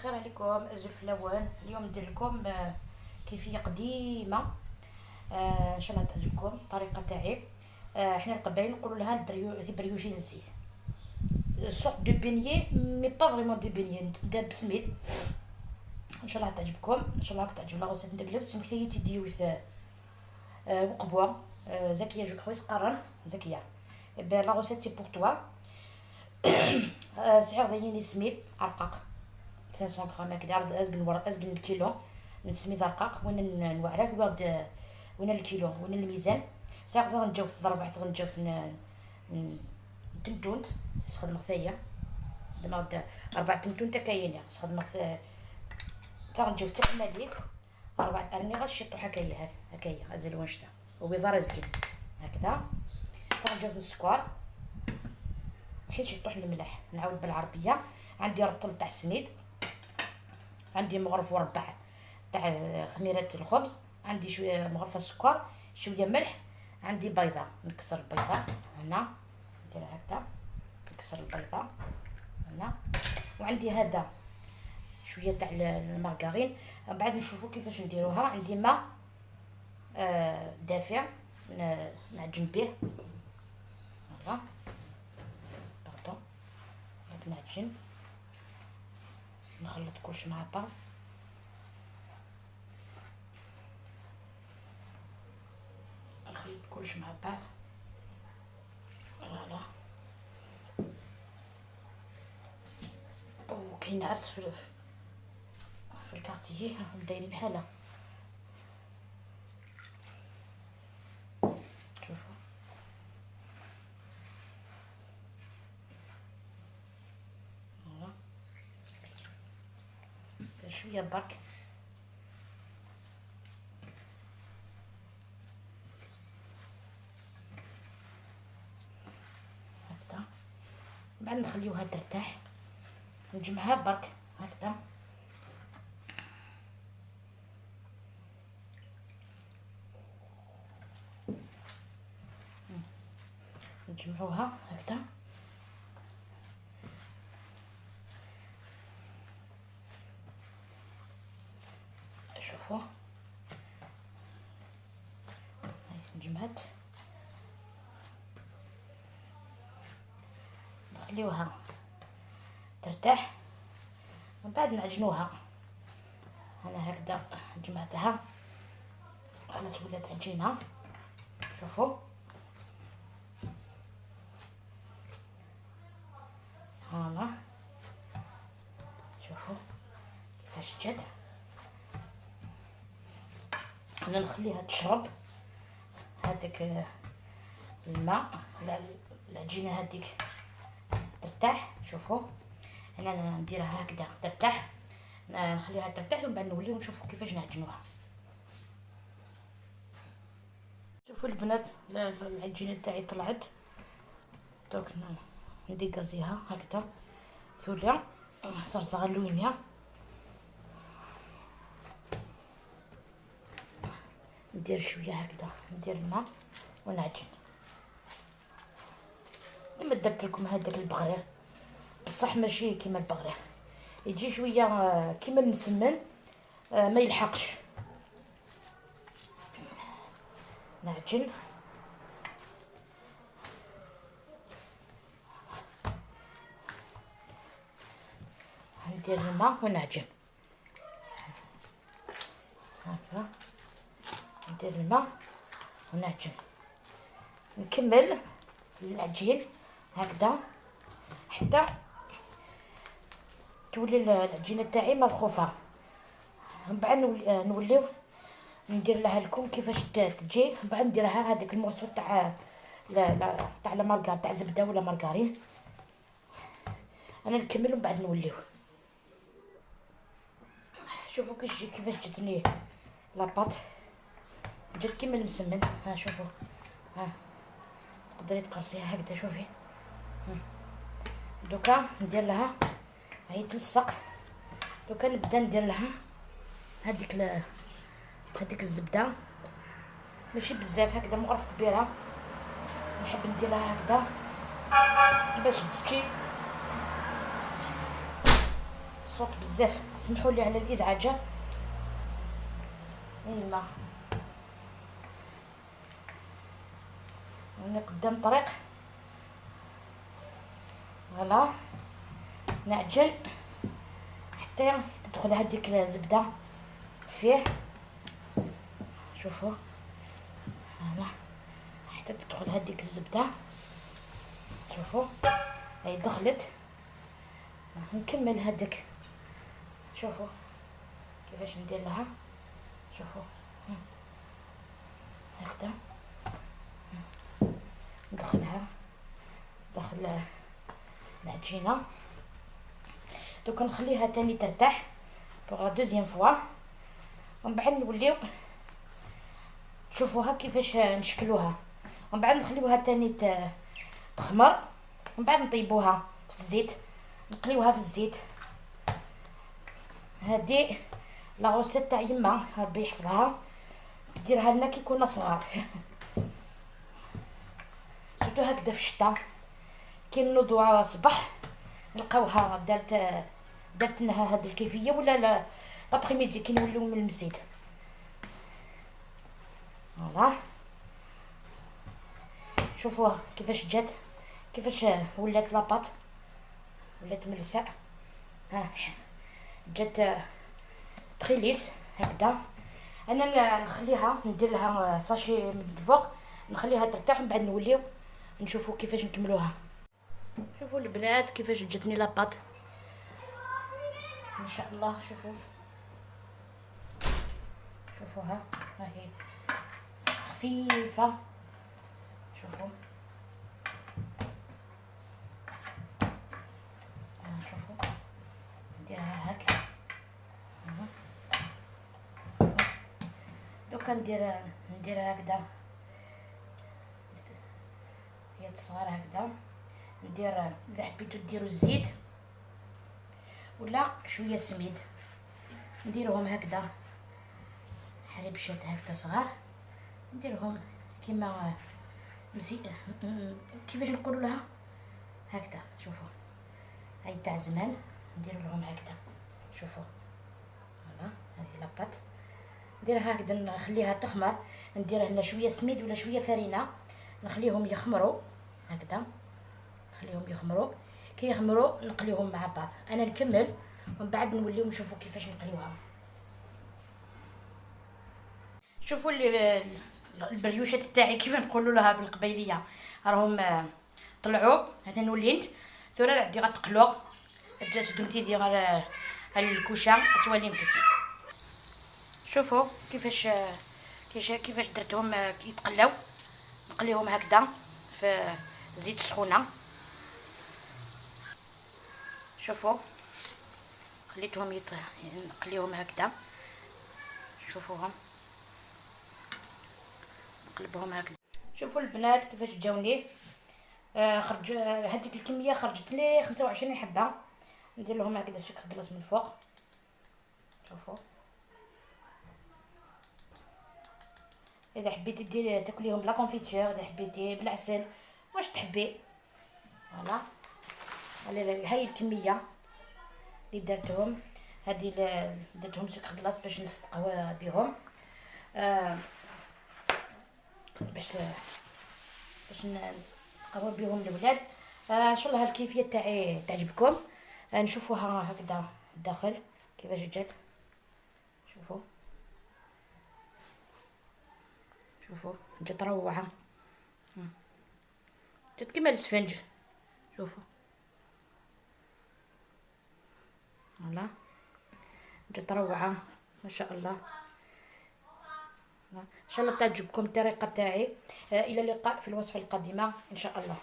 الخير عليكم أزول فلاون. اليوم ندير لكم كيفية قديمة، ان شاء الله تعجبكم الطريقة تاعي. حنا القبائل نقولوا لها البريوجين الزيت، sorte de beignets mais pas vraiment des beignets، ندير بسميد. ان شاء الله تعجبكم، ان شاء الله تعجب la recette. ندير سمكتي تيديوث وقبوه زكية je crois قرن زكية ben la recette c'est pour toi. سعر ضيني سميد ارقاق 500 غرام هكذا، ازقن ورق ازقن الكيلو نسميد رقاق وين نوعرك وين وين الكيلو وين الميزان. ساعة غنجاو ضربة غنجاو تمتونت سخدم ثايا دما 4 تمتونت كاينه سخدم تا غنجاو تكمليت 4 ارني غشيطو هكايا هذا هكايا ازل وانشتا وبيضار ازقن هكذا. تا غنجاو السكر حيت شطوح الملح. نعاود بالعربية، عندي رطل تاع السميد، عندي مغرف وربع تاع خميره الخبز، عندي شوية مغرفه سكر، شوية ملح، عندي بيضة، نكسر البيضة هنا نديرها هكذا، نكسر البيضة هنا، وعندي هذا شوية تاع المارغرين. بعد نشوفوا كيفاش نديروها. عندي ماء دافع نعجن به، voilà pardon، نعجن نخلط كلش مع بعض. نخلط كلش مع بعض voilà. وكاين عرس في ال quartier دايرين حاله، شوفوا voilà شوية برك. هكذا بعد نخليوها ترتاح، نجمعها برك هكذا. نجمعوها هكذا. شوفوا جمعت، نخليوها ترتاح من بعد نعجنوها. انا هكذا جمعتها خلاص ولات عجينه. شوفوا voilà، شوفوا كيفاش جات. انا نخليها تشرب هذاك الماء، العجينة هذيك ترتاح. شوفوا انا نديرها هكذا ترتاح، نخليها ترتاح ومن بعد نوليو نشوفوا كيفاش نعجنوها. شوفوا البنات العجينة تاعي طلعت، دوك نديكازيها هكذا ثوليا صرصغ اللوينيا. ندير شوية هكذا، ندير الماء ونعجن. كما درت لكم هذاك البغرير، بصح ماشي كيما البغرير، يجي شوية كيما المسمن، ما يلحقش. نعجن ندير الماء ونعجن هكذا، ندير الماء ونعجن. نكمل العجين هكذا حتى تولي العجينة تاعي مرخوفه. من بعد نوليو ندير لها لكم كيفاش تجي. من بعد نديرها هذاك ال morceau تاع تاع la margarine، تاع زبدة ولا مارغرين. انا نكمل ومن بعد نوليو. شوفوا كيفاش جاتني la pâte، جات كيما المسمن. ها شوفوا، ها تقدري تقرصيها هكذا. شوفي دوكا ندير لها هي تلصق. دوكا نبدا ندير لها هذيك الزبدة، ماشي بزاف هكذا، مغرف كبيرة نحب ندير لها هكذا باش تجي الصوت بزاف، سمحوا لي على الازعاج. ايما راني قدام طريق. voilà نعجن حتى تدخل هذيك الزبدة فيه. شوفوا voilà حتى تدخل هذيك الزبدة. شوفوا هاي دخلت. نكمل هذيك. شوفوا كيفاش ندير لها. شوفوا هكذا ندخلها دخل العجينة. دوك نخليها تاني ترتاح pour la deuxième fois، ومن بعد نوليو تشوفوها كيفاش نشكلوها، ومن بعد نخليوها تاني تخمر، ومن بعد نطيبوها في الزيت، نقليوها في الزيت. هادي la recette تاع يما ربي يحفظها، ديرها لنا كي كنا صغار، surtout هكذا في الشتاء كي نوضوا الصباح نلقاوها دارت لنا هاد الكيفية، ولا l'après-midi كي نوليو من المسيد. voilà شوفوها كيفاش جات، كيفاش ولات la pâte، ولات ملساء. ها جات très lisse هكذا. انا نخليها ندير لها sachet من الفوق، نخليها ترتاح، من بعد نوليو نشوفوا كيفاش نكملوها. شوفوا البنات كيفاش جاتني la pâte ان شاء الله. شوفوا شوفوها راهي خفيفة. شوفوا شوفوا نديرها هكا. دوكا نديرها هكذا، هي تصغر هكذا. ندير اذا حبيتو ديروا الزيت ولا شوية سميد، نديرهم هكذا حريبشات هكذا صغار، نديرهم كيما كيفاش نقولوا لها هكذا. شوفوا هاي تاع زمان، ندير لهم هكذا. شوفوا voilà هذه la pâte نديرها هكذا، نخليها تخمر. ندير هنا شوية سميد ولا شوية فرينه، نخليهم يخمروا هكذا، نخليهم يخمروا. كي يخمروا نقليهم مع بعض. انا نكمل ومن بعد نوليو نشوفوا كيفاش نقليوها. شوفوا البريوشات تاعي كيف نقولوا لها بالقبيليه، راهم طلعوا. هذا نولينت ثورة عندي غتقلو جات دمتي دي غير الكوشة تولي مكت. شوفوا كيفاش كيفاش درتهم كيتقلاو. نقليهم هكذا في زيت سخونة. شوفوا خليتهم نقليهم هكذا. شوفوهم نقلبهم هكذا. شوفوا البنات كيفاش جاوني. خرج هذيك الكمية خرجت لي 25 حبه. ندير لهم هكذا sucre glace من فوق. شوفوا اذا حبيتي ديري تاكليهم بلا confiture، اذا حبيتي بالعسل، واش تحبي. voilà هاي الكمية اللي درتهم، هذه درتهم sucre glace باش نستقهوى بهم، باش نقهوى بهم الولاد. ان شاء الله الكيفية تاعي تعجبكم. نشوفوها هكذا الداخل كيفاش جات. شوفوا شوفوا جات روعه، جات كيما السفنج. شوفوا voilà جات روعه ما شاء الله. ان شاء الله تعجبكم الطريقة تاعي. الى اللقاء في الوصفة القادمة ان شاء الله.